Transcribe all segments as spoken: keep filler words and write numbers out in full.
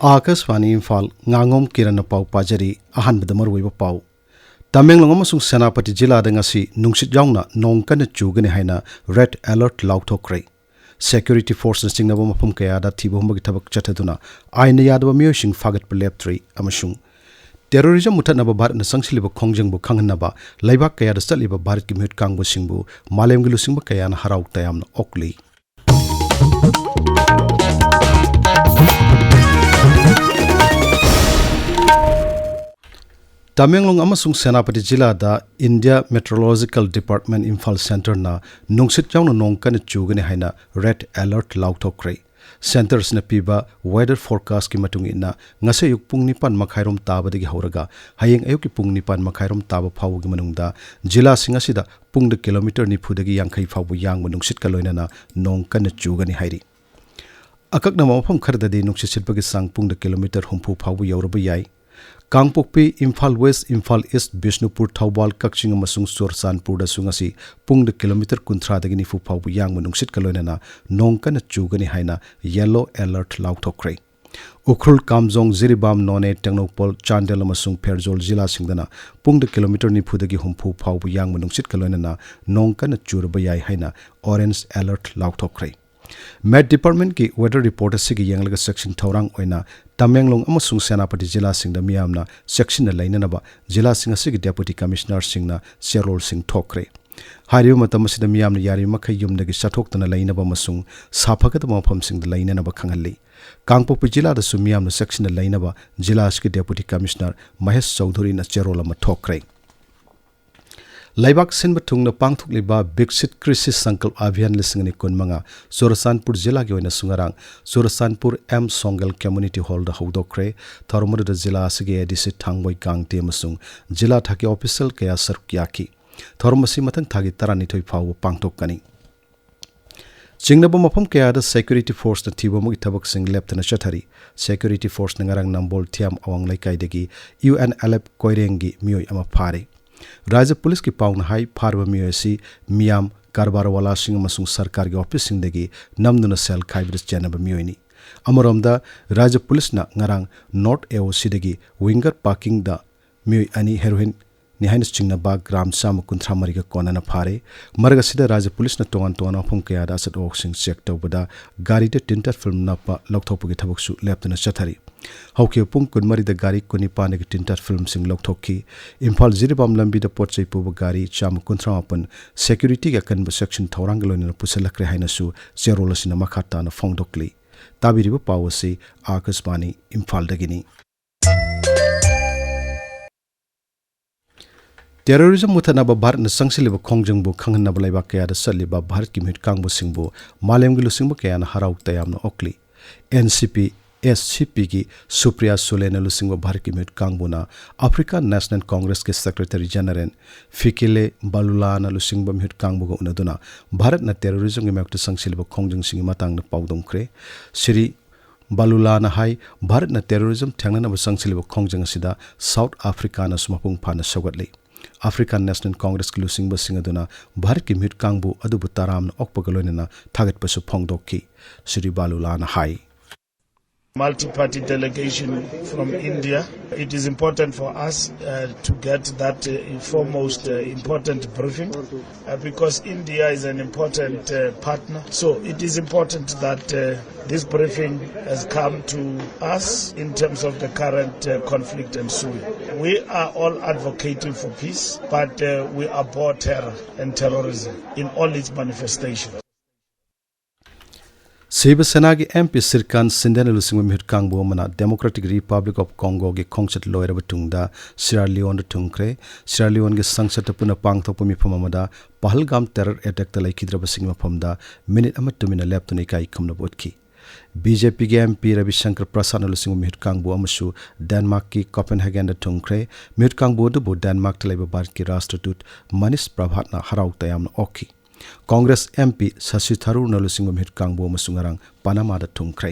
ꯑꯥꯀꯥꯁꯕꯥꯅꯤ ꯏꯝꯐꯥꯜ, ꯉꯥꯉꯣꯝ ꯀꯤꯔꯟꯅ ꯄꯥꯎ ꯄꯥꯖꯔꯤ꯫ ꯑꯍꯥꯟꯕꯗ ꯃꯔꯨꯑꯣꯏꯕ ꯄꯥꯎ꯫ ꯇꯃꯦꯡꯂꯣꯡ ꯑꯃꯁꯨꯡ ꯁꯦꯅꯥꯄꯇꯤ ꯖꯤꯂꯥꯗ ꯉꯁꯤ ꯅꯨꯡꯁꯤꯠ ꯌꯥꯎꯅ ꯅꯣꯡ ꯀꯟꯅ ꯆꯨꯒꯅꯤ ꯍꯥꯏꯅ red alert ꯂꯥꯎꯊꯣꯛꯈ꯭ꯔꯦ꯫ Security forceꯅ ꯆꯤꯡꯅꯕ ꯃꯐꯝ ꯀꯌꯥꯗ ꯊꯤꯕ ꯍꯨꯝꯕꯒꯤ ꯊꯕꯛ ꯆꯠꯊꯗꯨꯅ ꯑꯥꯏꯟꯅ ꯌꯥꯗꯕ ꯃꯤꯑꯣꯏꯁꯤꯡ ꯐꯥꯒꯠꯄ ꯂꯦꯞꯇ꯭ꯔꯤ ꯑꯃꯁꯨꯡ terrorism ꯃꯨꯊꯠꯅꯕ ꯚꯥꯔꯠꯅ ꯆꯪꯁꯤꯜꯂꯤꯕ ꯈꯣꯡꯖꯪꯕꯨ ꯈꯪꯍꯟꯅꯕ ꯂꯩꯕꯥꯛ ꯀꯌꯥꯗ ꯆꯠꯂꯤꯕ ꯚꯥꯔꯠꯀꯤ ꯃꯤꯍꯨꯠ ꯀꯥꯡꯕꯨꯁꯤꯡꯕꯨ ꯃꯥꯂꯦꯝꯒꯤ ꯂꯨꯆꯤꯡꯕ ꯀꯌꯥꯅ ꯍꯔꯥꯎ ꯇꯌꯥꯝꯅ ꯑꯣꯛꯂꯤ꯫ ꯇꯃꯦꯡꯂꯣꯡ ꯑꯃꯁꯨꯡ ꯁꯦꯅꯥꯄꯇꯤ ꯖꯤꯂꯥꯗ India Meteorological Department ꯏꯝꯐꯥꯜ ꯁꯦꯟꯇꯔꯅ ꯅꯨꯡꯁꯤꯠ ꯌꯥꯎꯅ ꯅꯣꯡ ꯀꯟꯅ ꯆꯨꯒꯅꯤ ꯍꯥꯏꯅ red alert ꯂꯥꯎꯊꯣꯛꯈ꯭ꯔꯦ꯫ ꯁꯦꯟꯇꯔꯁꯤꯅ ꯄꯤꯕ weather forecastꯀꯤ ꯃꯇꯨꯡ ꯏꯟꯅ, ꯉꯁꯤ ꯑꯌꯨꯛ ꯄꯨꯡ ꯅꯤꯄꯥꯟ ꯃꯈꯥꯏꯔꯣꯝ ꯇꯥꯕꯗꯒꯤ ꯍꯧꯔꯒ ꯍꯌꯦꯡ ꯑꯌꯨꯛꯀꯤ ꯄꯨꯡ ꯅꯤꯄꯥꯟ ꯃꯈꯥꯏꯔꯣꯝ ꯇꯥꯕ ꯐꯥꯎꯕꯒꯤ ꯃꯅꯨꯡꯗ ꯖꯤꯂꯥꯁꯤꯡ ꯑꯁꯤꯗ ꯄꯨꯡꯗ ꯀꯤꯂꯣꯃꯤꯇꯔ ꯅꯤꯐꯨꯗꯒꯤ ꯌꯥꯡꯈꯩ ꯐꯥꯎꯕ ꯌꯥꯡꯕ ꯅꯨꯡꯁꯤꯠꯀ ꯂꯣꯏꯅꯅ ꯅꯣꯡ ꯀꯟꯅ ꯆꯨꯒꯅꯤ ꯍꯥꯏꯔꯤ꯫ ꯑꯀꯛꯅꯕ ꯃꯐꯝ ꯈꯔꯗꯗꯤ ꯅꯨꯡꯁꯤꯠ ꯁꯤꯠꯄꯒꯤ ꯆꯥꯡ ꯄꯨꯡꯗ ꯀꯤꯂꯣꯃꯤꯇꯔ ꯍꯨꯝꯐꯨ ꯐꯥꯎꯕ ꯌꯧꯔꯕ ꯌꯥꯏ꯫ ꯀꯥꯡꯄꯣꯛꯄꯤ, ꯏꯝꯐꯥꯜ ꯋꯦꯁ, ꯏꯝꯐꯥꯜ ꯏꯁ, ꯕꯤꯁꯅꯨꯄꯨꯔ, ꯊꯧꯕꯥꯜ, ꯀꯛꯆꯤꯡ ꯑꯃꯁꯨꯡ ꯆꯨꯔꯆꯥꯟꯄꯨꯔꯗꯁꯨ ꯉꯁꯤ ꯄꯨꯡꯗ ꯀꯤꯂꯣꯃꯤꯇꯔ ꯀꯨꯟꯊ꯭ꯔꯥꯗꯒꯤ ꯅꯤꯐꯨ ꯐꯥꯎꯕ ꯌꯥꯡꯕ ꯅꯨꯡꯁꯤꯠꯀ ꯂꯣꯏꯅꯅ ꯅꯣꯡ ꯀꯟꯅ ꯆꯨꯒꯅꯤ ꯍꯥꯏꯅ yellow alert ꯂꯥꯎꯊꯣꯛꯈ꯭ꯔꯦ꯫ ꯎꯈ꯭ꯔꯨꯜ, ꯀꯥꯝꯖꯣꯡ, ꯖꯤꯔꯤꯕꯥꯝ, ꯅꯣꯅꯦ, ꯇꯦꯡꯅꯧꯄꯜ, ꯆꯥꯟꯗꯦꯜ ꯑꯃꯁꯨꯡ ꯐꯦꯔꯖꯣꯜ ꯖꯤꯂꯥꯁꯤꯡꯗꯅ ꯄꯨꯡꯗ ꯀꯤꯂꯣꯃꯤꯇꯔ ꯅꯤꯐꯨꯗꯒꯤ ꯍꯨꯝꯐꯨ ꯐꯥꯎꯕ ꯌꯥꯡꯕ ꯅꯨꯡꯁꯤꯠꯀ ꯂꯣꯏꯅꯅ ꯅꯣꯡ ꯀꯟꯅ ꯆꯨꯔꯕ ꯌꯥꯏ ꯍꯥꯏꯅ orange alert ꯂꯥꯎꯊꯣꯛꯈ꯭ꯔꯦ꯫ Met Departmentꯀꯤ weather report ꯑꯁꯤꯒꯤ ꯌꯦꯡꯂꯒ ꯆꯦꯛꯁꯤꯟ ꯊꯧꯔꯥꯡ ꯑꯣꯏꯅ ꯇꯃꯦꯡꯂꯣꯡ ꯑꯃꯁꯨꯡ ꯁꯦꯅꯥꯄꯇꯤ ꯖꯤꯂꯥꯁꯤꯡꯗ ꯃꯤꯌꯥꯝꯅ ꯆꯦꯛꯁꯤꯟꯅ ꯂꯩꯅꯅꯕ ꯖꯤꯂꯥꯁꯤꯡ ꯑꯁꯤꯒꯤ deputy commissionerꯁꯤꯡꯅ ꯆꯦꯔꯣꯜꯁꯤꯡ ꯊꯣꯛꯈ꯭ꯔꯦ꯫ ꯍꯥꯏꯔꯤꯕ ꯃꯇꯝ ꯑꯁꯤꯗ ꯃꯤꯌꯥꯝꯅ ꯌꯥꯔꯤꯕ ꯃꯈꯩ ꯌꯨꯝꯗꯒꯤ ꯆꯠꯊꯣꯛꯇꯅ ꯂꯩꯅꯕ ꯑꯃꯁꯨꯡ ꯁꯥꯐꯒꯗꯕ ꯃꯐꯝꯁꯤꯡꯗ ꯂꯩꯅꯅꯕ ꯈꯪꯍꯜꯂꯤ꯫ ꯀꯥꯡꯄꯣꯛꯄꯤ ꯖꯤꯂꯥꯗꯁꯨ ꯃꯤꯌꯥꯝꯅ ꯆꯦꯛꯁꯤꯟꯅ ꯂꯩꯅꯕ ꯖꯤꯂꯥ ꯑꯁꯤꯒꯤ deputy commissioner ꯃꯍꯦꯁ ꯆꯧꯙꯨꯔꯤꯅ ꯆꯦꯔꯣꯜ ꯑꯃ ꯊꯣꯛꯈ꯭ꯔꯦ꯫ ꯂꯩꯕꯥꯛ ꯁꯤꯟꯕ ꯊꯨꯡꯅ ꯄꯥꯡꯊꯣꯛꯂꯤꯕ ꯕꯤꯛꯁꯤꯠ ꯀ꯭ꯔꯤꯁꯤ ꯁꯪꯀꯜꯞ ꯑꯚꯤꯌꯥꯟ ꯂꯤꯁꯤꯡ ꯑꯅꯤ ꯀꯨꯟꯃꯉꯥ ꯆꯨꯔꯆꯥꯟꯄꯨꯔ ꯖꯤꯂꯥꯒꯤ ꯑꯣꯏꯅꯁꯨ ꯉꯔꯥꯡ ꯆꯨꯔꯆꯥꯟꯄꯨꯔ ꯑꯦꯝ ꯁꯣꯡꯒꯦꯜ community hallꯗ ꯍꯧꯗꯣꯛꯈ꯭ꯔꯦ꯫ ꯊꯧꯔꯝ ꯑꯗꯨꯗ ꯖꯤꯂꯥ ꯑꯁꯤꯒꯤ ADC ꯊꯥꯡꯕꯣꯏ ꯀꯥꯡꯇꯤ ꯑꯃꯁꯨꯡ ꯖꯤꯂꯥ ꯊꯥꯛꯀꯤ official ꯀꯌꯥ ꯁꯔꯨꯛ ꯌꯥꯈꯤ꯫ ꯊꯧꯔꯝ ꯑꯁꯤ ꯃꯊꯪ ꯊꯥꯒꯤ ꯇꯔꯥꯅꯤꯊꯣꯏ ꯐꯥꯎꯕ ꯄꯥꯡꯊꯣꯛꯀꯅꯤ꯫ ꯆꯤꯡꯅꯕ ꯃꯐꯝ ꯀꯌꯥꯗ security forceꯅ ꯊꯤꯕ ꯍꯨꯝꯕꯒꯤ ꯊꯕꯛꯁꯤꯡ ꯂꯦꯞꯇꯅ ꯆꯠꯊꯔꯤ꯫ Security forceꯅ ꯉꯔꯥꯡ ꯅꯝꯕꯣꯜ ꯊꯤꯌꯥꯝ ꯑꯋꯥꯡ ꯂꯩꯀꯥꯏꯗꯒꯤ UNLF ꯀꯣꯏꯔꯦꯡꯒꯤ ꯃꯤꯑꯣꯏ ꯑꯃ ꯐꯥꯔꯦ꯫ ꯔꯥꯖ꯭ꯌ ꯄꯨꯂꯤꯁꯀꯤ ꯄꯥꯎꯅ ꯍꯥꯏ, ꯐꯥꯔꯕ ꯃꯤꯑꯣꯏ ꯑꯁꯤ ꯃꯤꯌꯥꯝ, ꯀꯔꯕꯥꯔꯋꯥꯂꯥꯁꯤꯡ ꯑꯃꯁꯨꯡ ꯁꯔꯀꯥꯔꯒꯤ officeꯁꯤꯡꯗꯒꯤ ꯅꯝꯗꯨꯅ ꯁꯦꯜ ꯈꯥꯏꯕꯗ ꯆꯦꯟꯅꯕ ꯃꯤꯑꯣꯏꯅꯤ꯫ ꯑꯃꯔꯣꯝꯗ, ꯔꯥꯖ꯭ꯌ ꯄꯨꯂꯤꯁꯅ ꯉꯔꯥꯡ ꯅꯣꯔꯠ ꯑꯦ ꯑꯣ ꯁꯤꯗꯒꯤ ꯋꯤꯡꯒꯔ ꯄꯥꯔꯀꯤꯡꯗ ꯃꯤꯑꯣꯏ ꯑꯅꯤ ꯍꯦꯔꯣꯏꯟꯅꯤ ꯍꯥꯏꯅ ꯆꯤꯡꯅꯕ ꯒ꯭ꯔꯥꯝ ꯆꯥꯝꯃ ꯀꯨꯟꯊ꯭ꯔꯥ ꯃꯔꯤꯒ ꯀꯣꯟꯅꯅ ꯐꯥꯔꯦ꯫ ꯃꯔꯛ ꯑꯁꯤꯗ, ꯔꯥꯖ꯭ꯌ ꯄꯨꯂꯤꯁꯅ ꯇꯣꯉꯥꯟ ꯇꯣꯉꯥꯟꯕ ꯃꯐꯝ ꯀꯌꯥꯗ ꯑꯆꯠ ꯑꯋꯣꯛꯁꯤꯡ ꯆꯦꯛ ꯇꯧꯕꯗ ꯒꯥꯔꯤꯗ ꯇꯤꯟꯇꯔ ꯐꯤꯜꯝ ꯅꯞꯄ ꯂꯧꯊꯣꯛꯄꯒꯤ ꯊꯕꯛꯁꯨ ꯂꯦꯞꯇꯅ ꯆꯠꯊꯔꯤ꯫ ꯍꯧꯈꯤꯕ ꯄꯨꯡ ꯀꯨꯟꯃꯔꯤꯗ ꯒꯥꯔꯤ ꯀꯨꯟꯅꯤꯄꯥꯟꯗꯒꯤ ꯇꯤꯟꯇꯔ ꯐꯤꯜꯝꯁꯤꯡ ꯂꯧꯊꯣꯛꯈꯤ꯫ ꯏꯝꯐꯥꯜ ꯖꯤꯔꯤꯕꯥꯝ ꯂꯝꯕꯤꯗ ꯄꯣꯠ ꯆꯩ ꯄꯨꯕ ꯒꯥꯔꯤ ꯆꯥꯝꯃ ꯀꯨꯟꯊ꯭ꯔꯥ ꯃꯥꯄꯟ ꯁꯦꯀ꯭ꯌꯨꯔꯤꯇꯤꯒꯤ ꯑꯀꯟꯕ ꯆꯦꯛꯁꯤꯟ ꯊꯧꯔꯥꯡꯒ ꯂꯣꯏꯅꯅ ꯄꯨꯁꯤꯜꯂꯛꯈ꯭ꯔꯦ ꯍꯥꯏꯅꯁꯨ ꯆꯦꯔꯣꯜ ꯑꯁꯤꯅ ꯃꯈꯥ ꯇꯥꯅ ꯐꯣꯡꯗꯣꯛꯂꯤ꯫ ꯇꯥꯕꯤꯔꯤꯕ ꯄꯥꯎ ꯑꯁꯤ ꯑꯥꯀꯥꯁꯕꯥꯅꯤ ꯏꯝꯐꯥꯜꯗꯒꯤꯅꯤ꯫ ꯇꯦꯔꯣꯔꯤꯖꯝ ꯃꯨꯊꯠꯅꯕ ꯚꯥꯔꯠꯅ ꯆꯪꯁꯤꯜꯂꯤꯕ ꯈꯣꯡꯖꯪꯕꯨ ꯈꯪꯍꯟꯅꯕ ꯂꯩꯕꯥꯛ ꯀꯌꯥꯗ ꯆꯠꯂꯤꯕ ꯚꯥꯔꯠꯀꯤ ꯃꯤꯍꯨꯠ ꯀꯥꯡꯕꯨꯁꯤꯡꯕꯨ ꯃꯥꯂꯦꯝꯒꯤ ꯂꯨꯆꯤꯡꯕ ꯀꯌꯥꯅ ꯍꯔꯥꯎ ꯇꯌꯥꯝꯅ ꯑꯣꯛꯂꯤ꯫ ꯑꯦꯟ ꯁꯤ ꯄꯤ, ꯑꯦꯁ ꯁꯤ ꯄꯤꯒꯤ ꯁꯨꯄ꯭ꯔꯤꯌꯥ ꯁꯨꯂꯦꯅ ꯂꯨꯆꯤꯡꯕ ꯚꯥꯔꯠꯀꯤ ꯃꯤꯍꯨꯠ ꯀꯥꯡꯕꯨꯅ ꯑꯐ꯭ꯔꯤꯀꯥꯟ ꯅꯦꯁꯅꯦꯜ ꯀꯣꯡꯒ꯭ꯔꯦꯁꯀꯤ ꯁꯦꯀ꯭ꯔꯦꯇꯔꯤ ꯖꯦꯅꯔꯦꯜ ꯐꯤꯀꯦꯂꯦ ꯕꯥꯂꯨꯂꯥꯅ ꯂꯨꯆꯤꯡꯕ ꯃꯤꯍꯨꯠ ꯀꯥꯡꯕꯨꯒ ꯎꯅꯗꯨꯅ ꯚꯥꯔꯠꯅ ꯇꯦꯔꯣꯔꯤꯖꯝꯒꯤ ꯃꯥꯌꯣꯛꯇ ꯆꯪꯁꯤꯜꯂꯤꯕ ꯈꯣꯡꯖꯪꯁꯤꯡꯒꯤ ꯃꯇꯥꯡꯗ ꯄꯥꯎꯗꯝꯈ꯭ꯔꯦ꯫ ꯁ꯭ꯔꯤ ꯕꯥꯂꯨꯂꯥꯅ ꯍꯥꯏ, ꯚꯥꯔꯠꯅ ꯇꯦꯔꯣꯔꯤꯖꯝ ꯊꯦꯡꯅꯅꯕ ꯆꯪꯁꯤꯜꯂꯤꯕ ꯈꯣꯡꯖꯪ ꯑꯁꯤꯗ ꯁꯥꯎꯠ ꯑꯐ꯭ꯔꯤꯀꯥꯅꯁꯨ ꯃꯄꯨꯡ ꯐꯥꯅ ꯁꯧꯒꯠꯂꯤ꯫ ꯑꯐ꯭ꯔꯤꯀꯥꯟ ꯅꯦꯁꯅꯦꯜ ꯀꯣꯡꯒ꯭ꯔꯦꯁꯀꯤ ꯂꯨꯆꯤꯡꯕꯁꯤꯡ ꯑꯗꯨꯅ ꯚꯥꯔꯠꯀꯤ ꯃꯤꯍꯨꯠ ꯀꯥꯡꯕꯨ ꯑꯗꯨꯕꯨ ꯇꯔꯥꯝꯅ ꯑꯣꯛꯄꯒ ꯂꯣꯏꯅꯅ ꯊꯥꯒꯠꯄꯁꯨ ꯐꯣꯡꯗꯣꯛꯈꯤ꯫ ꯁ꯭ꯔꯤ ꯕꯥꯂꯨꯂꯥꯅ ꯍꯥꯏ꯫ Multi-party delegation from India. It is important for us, uh, to get that, uh, foremost, uh, important briefing, uh, because India is an important, uh, partner. So it is important that, uh, this briefing has come to us in terms of the current, uh, conflict ensuing. We are all advocating for peace, but, uh, we abhor terror and terrorism in all its manifestations. ꯁꯤꯕ ꯁꯦꯅꯥꯒꯤ M P ꯁ꯭ꯔꯤꯀꯥꯟ ꯁꯤꯟꯗꯦꯅ ꯂꯨꯆꯤꯡꯕ ꯃꯤꯍꯨꯠ ꯀꯥꯡꯕꯨ ꯑꯃꯅ democratic republic of ꯀꯣꯡꯒꯣꯒꯤ ꯈꯣꯡꯆꯠ ꯂꯣꯏꯔꯕ ꯇꯨꯡꯗ ꯁꯤꯔꯥ ꯂꯤꯌꯣꯟꯗ ꯊꯨꯡꯈ꯭ꯔꯦ꯫ ꯁꯤꯔꯥ ꯂꯤꯌꯣꯟꯒꯤ ꯁꯪꯁꯠꯇ ꯄꯨꯟꯅ ꯄꯥꯡꯊꯣꯛꯄ ꯃꯤꯐꯝ ꯑꯃꯗ ꯄꯍꯜꯒꯥꯝ ꯇꯦꯔꯔ ꯑꯦꯇꯦꯛꯇ ꯂꯩꯈꯤꯗ꯭ꯔꯕꯁꯤꯡꯒꯤ ꯃꯐꯝꯗ ꯃꯤꯅꯤꯠ ꯑꯃ ꯇꯨꯃꯤꯟꯅ ꯂꯦꯞꯇꯨꯅ ꯏꯀꯥꯏ ꯈꯨꯝꯅꯕ ꯎꯠꯈꯤ꯫ ꯕꯤ ꯖꯦ ꯄꯤꯒꯤ ꯑꯦꯝ ꯄꯤ ꯔꯕꯤꯁꯪꯀꯔ ꯄ꯭ꯔꯁꯥꯗꯅ ꯂꯨꯆꯤꯡꯕ ꯃꯤꯍꯨꯠ ꯀꯥꯡꯕꯨ ꯑꯃꯁꯨ ꯗꯦꯟꯃꯥꯔꯛꯀꯤ ꯀꯣꯄꯦꯟꯍꯦꯒꯦꯟꯗ ꯊꯨꯡꯈ꯭ꯔꯦ꯫ ꯃꯤꯍꯨꯠ ꯀꯥꯡꯕꯨ ꯑꯗꯨꯕꯨ ꯗꯦꯟꯃꯥꯔꯛꯇ ꯂꯩꯕ ꯚꯥꯔꯠꯀꯤ ꯔꯥꯁꯇ꯭ꯔꯗꯨꯠ ꯃꯅꯤꯁ ꯄ꯭ꯔꯚꯥꯠꯅ ꯍꯔꯥꯎ ꯇꯌꯥꯝꯅ ꯑꯣꯛꯈꯤ꯫ ꯀꯣꯡꯒ꯭ꯔꯦꯁ ꯑꯦꯝ ꯄꯤ ꯁꯁꯤ ꯊꯔꯨꯔꯅ ꯂꯨꯆꯤꯡꯕ ꯃꯤꯍꯨꯠ ꯀꯥꯡꯕꯨ ꯑꯃꯁꯨ ꯉꯔꯥꯡ ꯄꯅꯥꯃꯥꯗ ꯊꯨꯡꯈ꯭ꯔꯦ꯫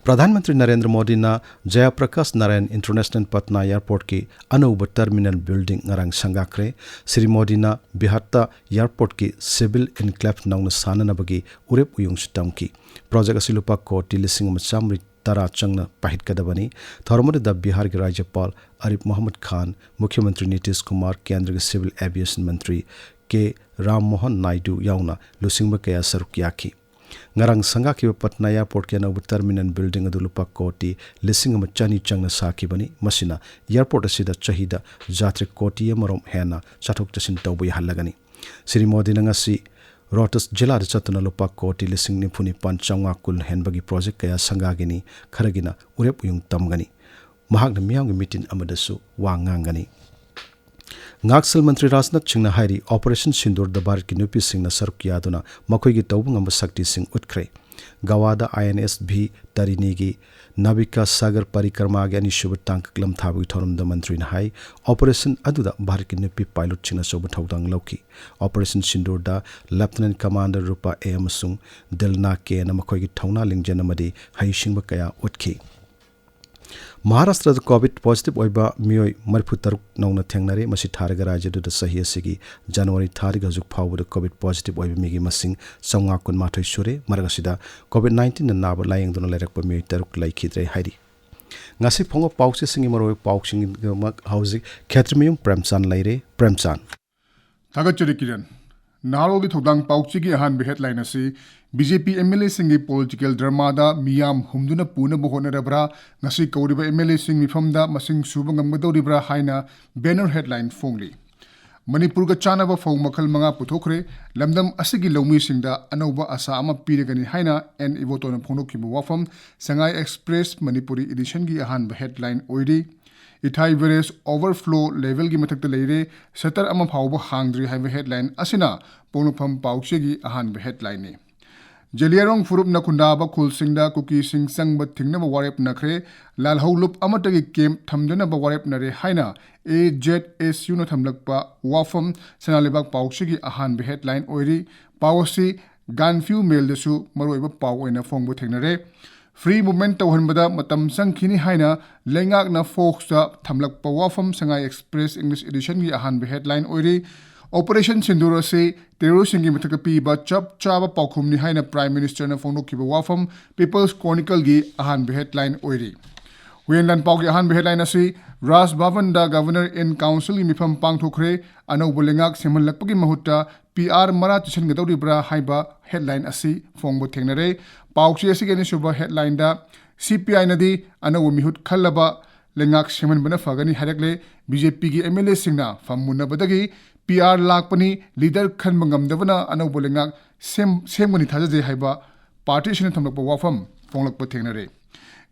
ꯄ꯭ꯔꯙꯥꯟ ꯃꯟꯇ꯭ꯔꯤ ꯅꯔꯦꯟꯗ꯭ꯔ ꯃꯣꯗꯤꯅ ꯖꯌꯥꯄ꯭ꯔꯀꯥꯁ ꯅꯥꯔꯥꯌꯟ ꯏꯟꯇꯔꯅꯦꯁꯅꯦꯜ ꯄꯠꯅꯥ ꯑꯦꯌꯔꯄꯣꯔꯠꯀꯤ ꯑꯅꯧꯕ ꯇꯔꯃꯤꯅꯦꯜ ꯕꯤꯜꯗꯤꯡ ꯉꯔꯥꯡ ꯁꯪꯒꯥꯈ꯭ꯔꯦ꯫ ꯁ꯭ꯔꯤ ꯃꯣꯗꯤꯅ ꯕꯤꯍꯥꯔꯗ ꯑꯦꯌꯔꯄꯣꯔꯠꯀꯤ ꯁꯤꯚꯤꯜ ꯏꯟꯀ꯭ꯂꯦꯚ ꯅꯧꯅ ꯁꯥꯅꯅꯕꯒꯤ ꯎꯔꯦꯞ ꯎꯌꯨꯡꯁꯨ ꯇꯝꯈꯤ꯫ ꯄ꯭ꯔꯣꯖꯦꯛ ꯑꯁꯤ ꯂꯨꯄꯥ ꯀꯣꯇꯤ ꯂꯤꯁꯤꯡ ꯑꯃ ꯆꯥꯃꯔꯤ ꯇꯔꯥ ꯆꯪꯅ ꯄꯥꯏꯈꯠꯀꯗꯕꯅꯤ꯫ ꯊꯧꯔꯝ ꯑꯗꯨꯗ ꯕꯤꯍꯥꯔꯒꯤ ꯔꯥꯖ꯭ꯌꯄꯥꯜ ꯑꯔꯤꯐ ꯃꯣꯍꯝꯃꯗ ꯈꯥꯟ, ꯃꯨꯈ꯭ꯌ ꯃꯟꯇ꯭ꯔꯤ ꯅꯤꯇꯤꯁ ꯀꯨꯃꯥꯔ, ꯀꯦꯟꯗ꯭ꯔꯒꯤ ꯁꯤꯚꯤꯜ ꯑꯦꯚꯤꯌꯦꯁꯟ ꯃꯟꯇ꯭ꯔꯤ ꯀꯦ ꯔꯥꯝ ꯃꯣꯍꯟ ꯅꯥꯏꯗꯨ ꯌꯥꯎꯅ ꯂꯨꯆꯤꯡꯕ ꯀꯌꯥ ꯁꯔꯨꯛ ꯌꯥꯈꯤ꯫ ꯉꯔꯥꯡ ꯁꯪꯒꯥꯈꯤꯕ ꯄꯠꯅꯥ ꯑꯦꯌꯔꯄꯣꯔꯠꯀꯤ ꯑꯅꯧꯕ ꯇꯔꯃꯤꯅꯦꯜ ꯕꯤꯜꯗꯤꯡ ꯑꯗꯨ ꯂꯨꯄꯥ ꯀꯣꯇꯤ ꯂꯤꯁꯤꯡ ꯑꯃ ꯆꯅꯤ ꯆꯪꯅ ꯁꯥꯈꯤꯕꯅꯤ꯫ ꯃꯁꯤꯅ ꯑꯦꯌꯔꯄꯣꯔꯠ ꯑꯁꯤꯗ ꯆꯍꯤꯗ ꯌꯥꯇ꯭ꯔꯤꯛ ꯀꯣꯇꯤ ꯑꯃꯔꯣꯝ ꯍꯦꯟꯅ ꯆꯠꯊꯣꯛ ꯆꯠꯁꯤꯟ ꯇꯧꯕ ꯌꯥꯍꯜꯂꯒꯅꯤ꯫ ꯁ꯭ꯔꯤ ꯃꯣꯗꯤꯅ ꯉꯁꯤ ꯔꯣꯍꯇꯥꯁ ꯖꯤꯂꯥꯗ ꯆꯠꯇꯨꯅ ꯂꯨꯄꯥ ꯀꯣꯇꯤ ꯂꯤꯁꯤꯡ ꯅꯤꯐꯨ ꯅꯤꯄꯥꯟ ꯆꯥꯝꯃꯉꯥ ꯀꯨꯟ ꯍꯦꯟꯕꯒꯤ ꯄ꯭ꯔꯣꯖꯦꯛ ꯀꯌꯥ ꯁꯪꯒꯥꯒꯅꯤ꯫ ꯈꯔꯒꯤꯅ ꯎꯔꯦꯞ ꯎꯌꯨꯡ ꯇꯝꯒꯅꯤ꯫ ꯃꯍꯥꯛꯅ ꯃꯤꯌꯥꯝꯒꯤ ꯃꯤꯇꯤꯟ ꯑꯃꯗꯁꯨ ꯋꯥ ꯉꯥꯡꯒꯅꯤ꯫ ꯉꯥꯛꯁꯦꯜ ꯃꯟꯇ꯭ꯔꯤ ꯔꯥꯖꯅꯥꯊ ꯁꯤꯡꯅ ꯍꯥꯏꯔꯤ, ꯑꯣꯄꯔꯦꯁꯟ ꯁꯤꯟꯗꯨꯔꯗ ꯚꯥꯔꯠꯀꯤ ꯅꯨꯄꯤꯁꯤꯡꯅ ꯁꯔꯨꯛ ꯌꯥꯗꯨꯅ ꯃꯈꯣꯏꯒꯤ ꯇꯧꯕ ꯉꯝꯕ ꯁꯛꯇꯤꯁꯤꯡ ꯎꯠꯈ꯭ꯔꯦ꯫ ꯒꯋꯥꯗ ꯑꯥꯏ ꯑꯦꯟ ꯑꯦꯁ ꯚꯤ ꯇꯥꯔꯤꯅꯤꯒꯤ ꯅꯥꯕꯤꯀꯥ ꯁꯥꯒꯔ ꯄꯔꯤꯀ꯭ꯔꯃꯥꯒꯤ ꯑꯅꯤꯁꯨꯕ ꯇꯥꯡꯀꯛ ꯂꯝꯊꯥꯕꯒꯤ ꯊꯧꯔꯝꯗ ꯃꯟꯇ꯭ꯔꯤꯅ ꯍꯥꯏ, ꯑꯣꯄꯔꯦꯁꯟ ꯑꯗꯨꯗ ꯚꯥꯔꯠꯀꯤ ꯅꯨꯄꯤ ꯄꯥꯏꯂꯣꯠꯁꯤꯡꯅ ꯑꯆꯧꯕ ꯊꯧꯗꯥꯡ ꯂꯧꯈꯤ꯫ ꯑꯣꯄꯔꯦꯁꯟ ꯁꯤꯟꯗꯨꯔꯗ ꯂꯦꯐꯇꯤꯅꯦꯟ ꯀꯃꯥꯟꯗꯔ ꯔꯨꯄꯥ ꯑꯦ ꯑꯃꯁꯨꯡ ꯗꯤꯜꯅꯥ ꯀꯦꯅ ꯃꯈꯣꯏꯒꯤ ꯊꯧꯅꯥ ꯂꯤꯡꯖꯦꯜ ꯑꯃꯗꯤ ꯍꯩꯁꯤꯡꯕ ꯀꯌꯥ ꯎꯠꯈꯤ꯫ ꯃꯍꯥꯔꯥꯁꯇ꯭ꯔꯗ ꯀꯣꯚꯤꯗ ꯄꯣꯖꯤꯇꯤꯚ ꯑꯣꯏꯕ ꯃꯤꯑꯣꯏ ꯃꯔꯤꯐꯨ ꯇꯔꯨꯛ ꯅꯧꯅ ꯊꯦꯡꯅꯔꯦ꯫ ꯃꯁꯤ ꯊꯥꯔꯒ ꯔꯥꯖ꯭ꯌꯗꯨꯗ ꯆꯍꯤ ꯑꯁꯤꯒꯤ ꯖꯅꯋꯥꯔꯤ ꯊꯥꯗꯒꯤ ꯍꯧꯖꯤꯛ ꯐꯥꯎꯕꯗ ꯀꯣꯚꯤꯗ ꯄꯣꯖꯤꯇꯤꯚ ꯑꯣꯏꯕ ꯃꯤꯒꯤ ꯃꯁꯤꯡ ꯆꯥꯝꯃꯉꯥ ꯀꯨꯟꯃꯥꯊꯣꯏ ꯁꯨꯔꯦ꯫ ꯃꯔꯛ ꯑꯁꯤꯗ ꯀꯣꯚꯤꯗ ꯅꯥꯏꯟꯇꯤꯟꯗ ꯅꯥꯕ ꯂꯥꯌꯦꯡꯗꯨꯅ ꯂꯩꯔꯛꯄ ꯃꯤꯑꯣꯏ ꯇꯔꯨꯛ ꯂꯩꯈꯤꯗ꯭ꯔꯦ ꯍꯥꯏꯔꯤ꯫ ꯉꯁꯤ ꯐꯣꯡꯕ ꯄꯥꯎꯆꯦꯁꯤꯡꯒꯤ ꯃꯔꯨꯑꯣꯏꯕ ꯄꯥꯎꯁꯤꯡꯒꯤꯗꯃꯛ ꯍꯧꯖꯤꯛ ꯈꯦꯇ꯭ꯔꯤꯃꯌꯨꯝ ꯄ꯭ꯔꯦꯝꯆꯥꯟ ꯂꯩꯔꯦ꯫ ꯄ꯭ꯔꯦꯝꯆꯥꯟ꯫ ꯊꯥꯒꯠꯆꯔꯤ ꯀꯤꯔꯟ꯫ ꯅꯍꯥꯔꯣꯜꯒꯤ ꯊꯧꯗꯥꯡ ꯄꯥꯎꯆꯦꯒꯤ ꯑꯍꯥꯟꯕ ꯍꯦꯗꯂꯥꯏꯟ ꯑꯁꯤ B J P M L ꯑꯦꯁꯤꯡꯒꯤ ꯄꯣꯂꯤꯇꯤꯀꯦꯜ ꯗ꯭ꯔꯃꯥꯗ ꯃꯤꯌꯥꯝ ꯍꯨꯝꯗꯨꯅ ꯄꯨꯅꯕ ꯍꯣꯠꯅꯔꯕ꯭ꯔꯥ? ꯉꯁꯤ ꯀꯧꯔꯤꯕ ꯑꯦꯝ ꯑꯦꯜ ꯑꯦꯁꯤꯡ ꯃꯤꯐꯝꯗ ꯃꯁꯤꯡ ꯁꯨꯕ ꯉꯝꯒꯗꯧꯔꯤꯕ꯭ꯔꯥ ꯍꯥꯏꯅ ꯕꯦꯅꯔ ꯍꯦꯗꯂꯥꯏꯟ ꯐꯣꯡꯂꯤ꯫ ꯃꯅꯤꯄꯨꯔꯒ ꯆꯥꯟꯅꯕ ꯐꯧ ꯃꯈꯜ ꯃꯉꯥ ꯄꯨꯊꯣꯛꯈ꯭ꯔꯦ꯫ ꯂꯝꯗꯝ ꯑꯁꯤꯒꯤ ꯂꯧꯃꯤꯁꯤꯡꯗ ꯑꯅꯧꯕ ꯑꯥꯁꯥ ꯑꯃ ꯄꯤꯔꯒꯅꯤ ꯍꯥꯏꯅ ꯑꯦꯟ ꯏꯕꯣꯇꯣꯅ ꯐꯣꯡꯗꯣꯛꯈꯤꯕ ꯋꯥꯐꯝ ꯁꯉꯥꯏ ꯑꯦꯛꯁꯄ꯭ꯔꯦꯁ ꯃꯅꯤꯄꯨꯔꯤ ꯏꯗꯤꯁꯟꯒꯤ ꯑꯍꯥꯟꯕ ꯍꯦꯗꯂꯥꯏꯟ ꯑꯣꯏꯔꯤ꯫ ꯏꯊꯥꯏ ꯕꯦꯔꯦꯖ ꯑꯣꯚꯔꯐ꯭ꯂꯣ ꯂꯦꯚꯦꯜꯒꯤ ꯃꯊꯛꯇ ꯂꯩꯔꯦ, ꯁꯇꯔ ꯑꯃ ꯐꯥꯎꯕ ꯍꯥꯡꯗ꯭ꯔꯤ ꯍꯥꯏꯕ ꯍꯦꯗꯂꯥꯏꯟ ꯑꯁꯤꯅ ꯄꯣꯛꯅꯐꯝ ꯄꯥꯎꯆꯦꯒꯤ ꯑꯍꯥꯟꯕ ꯍꯦꯗꯂꯥꯏꯟꯅꯤ꯫ ꯖꯦꯂꯤꯌꯥꯡꯔꯣꯡ ꯐꯨꯔꯨꯞꯅ ꯈꯨꯟꯗꯥꯕ ꯈꯨꯜꯁꯤꯡꯗ ꯀꯨꯀꯤꯁꯤꯡ ꯆꯪꯕ ꯊꯤꯡꯅꯕ ꯋꯥꯔꯦꯞꯅꯈ꯭ꯔꯦ꯫ ꯂꯥꯜꯍꯧꯂꯨꯞ ꯑꯃꯠꯇꯒꯤ ꯀꯦꯝꯞ ꯊꯝꯗꯅꯕ ꯋꯥꯔꯦꯞꯅꯔꯦ ꯍꯥꯏꯅ ꯑꯦ ꯖꯦꯠ ꯑꯦꯁ ꯌꯨꯅ ꯊꯝꯂꯛꯄ ꯋꯥꯐꯝ ꯁꯅꯥ ꯂꯩꯕꯥꯛ ꯄꯥꯎꯆꯦꯒꯤ ꯑꯍꯥꯟꯕ ꯍꯦꯗꯂꯥꯏꯟ ꯑꯣꯏꯔꯤ꯫ ꯄꯥꯎ ꯑꯁꯤ ꯒꯥꯟꯐ꯭ꯌꯨ ꯃꯦꯜꯗꯁꯨ ꯃꯔꯨꯑꯣꯏꯕ ꯄꯥꯎ ꯑꯣꯏꯅ ꯐꯣꯡꯕ ꯊꯦꯡꯅꯔꯦ꯫ free movement ꯇꯧꯍꯟꯕꯗ ꯃꯇꯝ ꯆꯪꯈꯤꯅꯤ ꯍꯥꯏꯅ ꯂꯩꯉꯥꯛꯅ Foxꯇ ꯊꯝꯂꯛꯄ ꯋꯥꯐꯝ ꯁꯉꯥꯏ Express English Editionꯒꯤ ꯑꯍꯥꯟꯕ headline ꯑꯣꯏꯔꯤ꯫ Operation Sindoor ꯑꯁꯤ terroristꯁꯤꯡꯒꯤ ꯃꯊꯛꯇ ꯄꯤꯕ ꯆꯞ ꯆꯥꯕ ꯄꯥꯎꯈꯨꯝꯅꯤ ꯍꯥꯏꯅ Prime Ministerꯅ ꯐꯣꯡꯗꯣꯛꯈꯤꯕ ꯋꯥꯐꯝ People's Chronicleꯒꯤ ꯑꯍꯥꯟꯕ headline ꯑꯣꯏꯔꯤ꯫ ꯍꯨꯏꯌꯦꯟ ꯂꯥꯟꯄꯥꯎꯒꯤ ꯑꯍꯥꯟꯕ headline ꯑꯁꯤ ꯔꯥꯖ ꯚꯕꯟꯗ Governor in Councilꯒꯤ ꯃꯤꯐꯝ ꯄꯥꯡꯊꯣꯛꯈ꯭ꯔꯦ꯫ ꯑꯅꯧꯕ ꯂꯩꯉꯥꯛ ꯁꯦꯝꯍꯜꯂꯛꯄꯒꯤ ꯃꯍꯨꯠꯇ P R ꯃꯔꯥ ꯆꯤꯁꯤꯟꯒꯗꯧꯔꯤꯕ꯭ꯔꯥ ꯍꯥꯏꯕ headline ꯑꯁꯤ ꯐꯣꯡꯕ ꯊꯦꯡꯅꯔꯦ꯫ ꯄꯥꯎꯆꯦ ꯑꯁꯤꯒꯤ ꯑꯅꯤꯁꯨꯕ headlineꯗ CPIꯅꯗꯤ ꯑꯅꯧꯕ ꯃꯤꯍꯨꯠ ꯈꯜꯂꯕ ꯂꯩꯉꯥꯛ ꯁꯦꯝꯍꯟꯕꯅ ꯐꯒꯅꯤ ꯍꯥꯏꯔꯛꯂꯦ꯫ BJPꯒꯤ MLAꯁꯤꯡꯅ ꯐꯝ ꯃꯨꯟꯅꯕꯗꯒꯤ P R ꯂꯥꯛꯄꯅꯤ, leader ꯈꯟꯕ ꯉꯝꯗꯕꯅ ꯑꯅꯧꯕ ꯂꯩꯉꯥꯛ ꯁꯦꯝ-, ꯁꯦꯝꯒꯅꯤ ꯊꯥꯖꯖꯩ ꯍꯥꯏꯕ party ꯑꯁꯤꯅ ꯊꯝꯂꯛꯄ ꯋꯥꯐꯝ ꯐꯣꯡꯂꯛꯄ ꯊꯦꯡꯅꯔꯦ꯫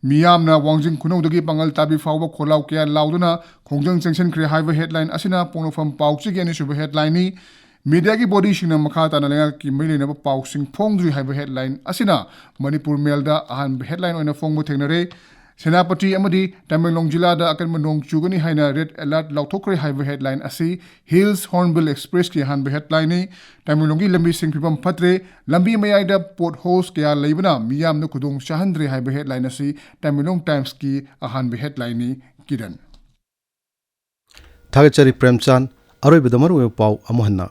ꯃꯤꯌꯥꯝꯅ ꯋꯥꯡꯖꯤꯡ ꯈꯨꯅꯧꯗꯒꯤ ꯄꯥꯡꯒꯜ ꯇꯥꯕꯤ ꯐꯥꯎꯕ ꯈꯣꯜꯂꯥꯎ ꯀꯌꯥ ꯂꯥꯎꯗꯨꯅ ꯈꯣꯡꯖꯪ ꯆꯪꯁꯤꯟꯈ꯭ꯔꯦ ꯍꯥꯏꯕ headline ꯑꯁꯤꯅ ꯄꯣꯛꯅꯐꯝ ꯄꯥꯎꯆꯦꯒꯤ ꯑꯅꯤꯁꯨꯕ headlineꯅꯤ꯫ Mediaꯒꯤ bodyꯁꯤꯡꯅ ꯃꯈꯥ ꯇꯥꯅ ꯂꯩꯉꯥꯛꯀꯤ ꯃꯔꯤ ꯂꯩꯅꯕ ꯄꯥꯎꯁꯤꯡ ꯐꯣꯡꯗ꯭ꯔꯤ ꯍꯥꯏꯕ headline ꯑꯁꯤꯅ ꯃꯅꯤꯄꯨꯔ Mailꯗ ꯑꯍꯥꯟꯕ headline ꯑꯣꯏꯅ ꯐꯣꯡꯕ ꯊꯦꯡꯅꯔꯦ꯫ ꯁꯦꯅꯥꯄꯇꯤ ꯑꯃꯗꯤ ꯇꯃꯦꯡꯂꯣꯡ ꯖꯤꯂꯥꯗ ꯑꯀꯟꯕ ꯅꯣꯡ ꯆꯨꯒꯅꯤ ꯍꯥꯏꯅ red alert ꯂꯥꯎꯊꯣꯛꯈ꯭ꯔꯦ ꯍꯥꯏꯕ headline ꯑꯁꯤ Hills Hornbill Expressꯀꯤ ꯑꯍꯥꯟꯕ headlineꯅꯤ꯫ ꯇꯃꯦꯡꯂꯣꯡꯒꯤ ꯂꯝꯕꯤꯁꯤꯡ ꯐꯤꯕꯝ ꯐꯠꯇ꯭ꯔꯦ, ꯂꯝꯕꯤ ꯃꯌꯥꯏꯗ potholes ꯀꯌꯥ ꯂꯩꯕꯅ ꯃꯤꯌꯥꯝꯗ ꯈꯨꯗꯣꯡ ꯆꯥꯍꯟꯗ꯭ꯔꯦ ꯍꯥꯏꯕ headline ꯑꯁꯤ ꯇꯃꯦꯡꯂꯣꯡ Timesꯀꯤ ꯑꯍꯥꯟꯕ headlineꯅꯤ꯫ ꯀꯤꯔꯟ꯫ ꯊꯥꯒꯠꯆꯔꯤ ꯄ꯭ꯔꯦꯝꯆꯥꯟ꯫ ꯑꯔꯣꯏꯕꯗ ꯃꯔꯨꯑꯣꯏꯕ ꯄꯥꯎ ꯑꯃꯨꯛ ꯍꯟꯅ꯫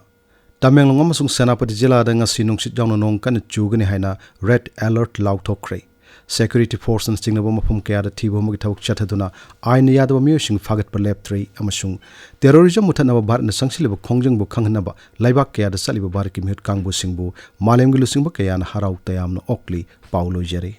ꯇꯃꯦꯡꯂꯣꯡ ꯑꯃꯁꯨꯡ ꯁꯦꯅꯥꯄꯇꯤ ꯖꯤꯂꯥꯗ ꯉꯁꯤ ꯅꯨꯡꯁꯤꯠ ꯌꯥꯎꯅ ꯅꯣꯡ ꯀꯟꯅ ꯆꯨꯒꯅꯤ ꯍꯥꯏꯅ red alert ꯂꯥꯎꯊꯣꯛꯈ꯭ꯔꯦ꯫ Security forceꯅ ꯆꯤꯡꯅꯕ ꯃꯐꯝ ꯀꯌꯥꯗ ꯊꯤꯕ ꯍꯨꯝꯕꯒꯤ ꯊꯕꯛ ꯆꯠꯊꯗꯨꯅ ꯑꯥꯏꯟꯅ ꯌꯥꯗꯕ ꯃꯤꯑꯣꯏꯁꯤꯡ ꯐꯥꯒꯠꯄ ꯂꯦꯞꯇ꯭ꯔꯤ ꯑꯃꯁꯨꯡ terrorism ꯃꯨꯊꯠꯅꯕ ꯚꯥꯔꯠꯅ ꯆꯪꯁꯤꯜꯂꯤꯕ ꯈꯣꯡꯖꯪꯕꯨ ꯈꯪꯍꯟꯅꯕ ꯂꯩꯕꯥꯛ ꯀꯌꯥꯗ ꯆꯠꯂꯤꯕ ꯚꯥꯔꯠꯀꯤ ꯃꯤꯍꯨꯠ ꯀꯥꯡꯕꯨꯁꯤꯡꯕꯨ ꯃꯥꯂꯦꯝꯒꯤ ꯂꯨꯆꯤꯡꯕ ꯀꯌꯥꯅ ꯍꯔꯥꯎ ꯇꯌꯥꯝꯅ ꯑꯣꯛꯂꯤ꯫ ꯄꯥꯎ ꯂꯣꯏꯖꯔꯦ꯫